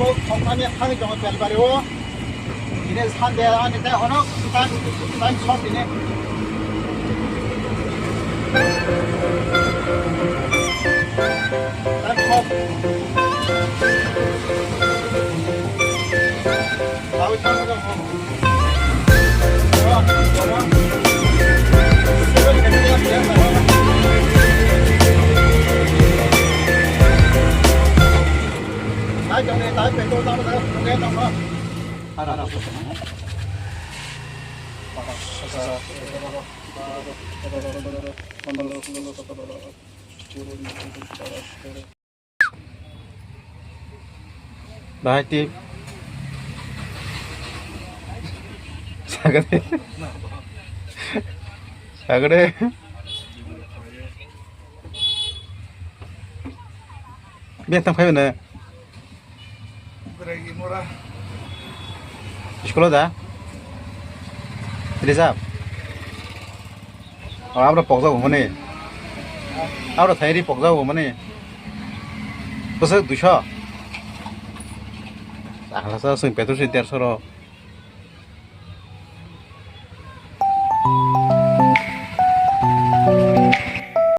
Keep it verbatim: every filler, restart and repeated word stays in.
Thongmani thang jong Belbari o. Ini sande ani tei hono tan tan shop ini. Tan shop. Tahu tahu tahu. Bahai tip. Sagade. Sagade. Biya tang phai ne. School da? Reserve. Oh, abro pokjak mani. Abro thairi pokjak mani. Bwswk duiso. Ahlasa swng petrol si derso ro.